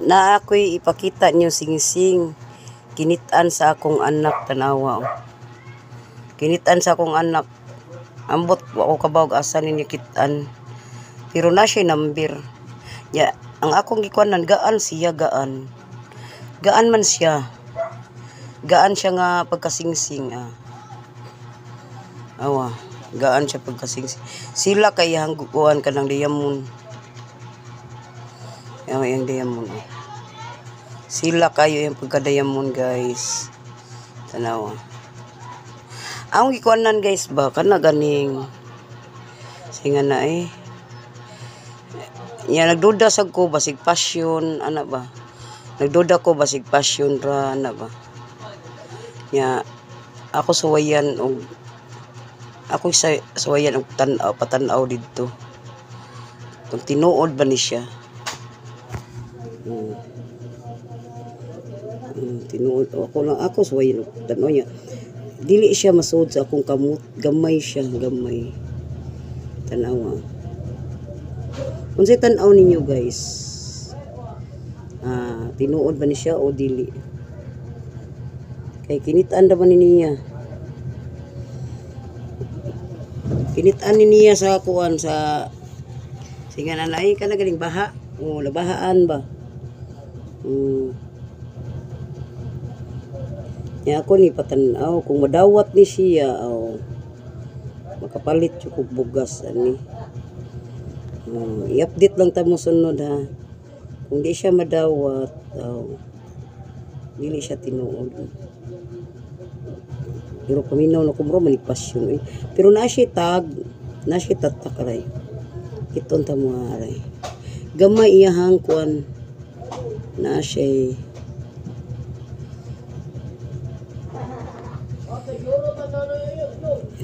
Na ako'y ipakita niyo singsing. Kinitan sa akong anak, tanawa. Oh. Kinitan sa akong anak. Ambot wa ko kabawog asa ninyo kitan. Pero na siya number. Ya, ang akong gikuanan gaan siya gaan. Gaan man siya. Gaan siya nga pagkasingsing. Ah. Awa, gaan siya pagkasingsing. Sila kay hangguan ka ng diamond. Awa yung diamond. Oh. Sila kayo yung pagka-diamond, guys. Tanawa. Ang gikuanan, guys, ba kana ganing singa na eh. Ya nagduda sad ko basig passion ana ba. Nagduda ko basig passion ra ana ba. Ya ako suwayan og ako sa suwayan og tan-aw patan-aw didto. Kung tinuod ba ni siya. Tinuod ako lang ako suwayan og tan-aw niya. Dili siya masuod sa akong kamot, gamay siya, gamay. Tan-awa. Unsay tan-aw ninyo, guys? Ah, tinuod ba ni siya o dili? Kay kinitaan ra ba ni niya? Kinitaan ni niya sa kuan sa singa na naay kana ganing baha. O labahaan ba? Ya ako ni patan-aw kung madawat ni siya o makapalit jud kog bugas ani. Oh, i-update lang ta mo sunod ha. Kung di siya madawat, oh, dili siya tinuod. Pero paminaw na ko bro, manipasyon eh. Pero naa siya tag, naa siya tatak aray. Kiton ta mo aray. Gamay iyahang kuan. Naa siya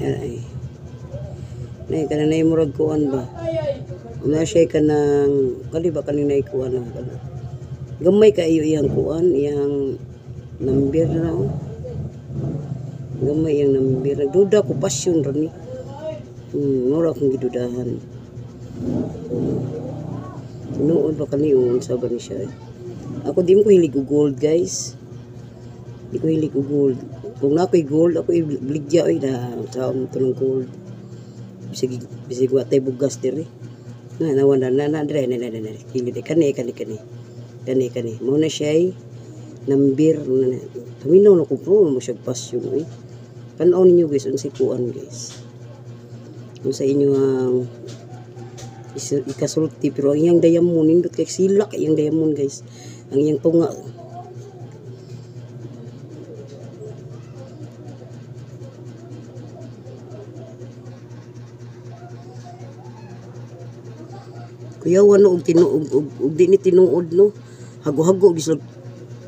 aray. Nay kana nay murag kuan ba. Na siya kanang kali ba kaning nay kuan na kana. Gamay kaayo iyang kuan, iyang number na oh. Gamay iyang number. Nagduda ko passion ra ni. Mura akong gidudahan. Tinuod ba kani o unsa ba ni siya? Eh? Ako di mo ko hilig og gold, guys. Di ko hilig og gold. Kung na ako'y gold, ako ibligya oy na sa tunong gold. Bisig bisig wa tay bugas diri. Na na na na na dire na na na na kilid kani kani kani. Kani kani. Mo na siya ay number na. Paminaw na ko bro mo siya passion eh. Tan-aw ninyo, guys, unsay kuan, guys. Unsa inyo ang ikasulti pero ang iyang diamond nindot kay silak iyang diamond, guys. Ang iyang tunga. Kuyawan no og tinuod og di ni tinuod no. Hago-hago gisag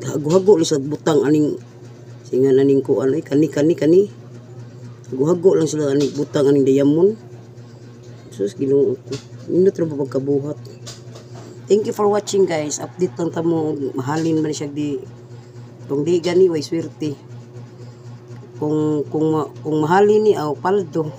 hago-hago lisag butang aning singan aning kuan ay kani kani kani. Hago-hago lang sila aning butang aning diamond. Sus Ginoo ko. Nindot ra ba pagkabuhat. Thank you for watching, guys. Update lang ta mo mahalin man siya di kung di gani way swerte. Kung mahalin ni aw paldo.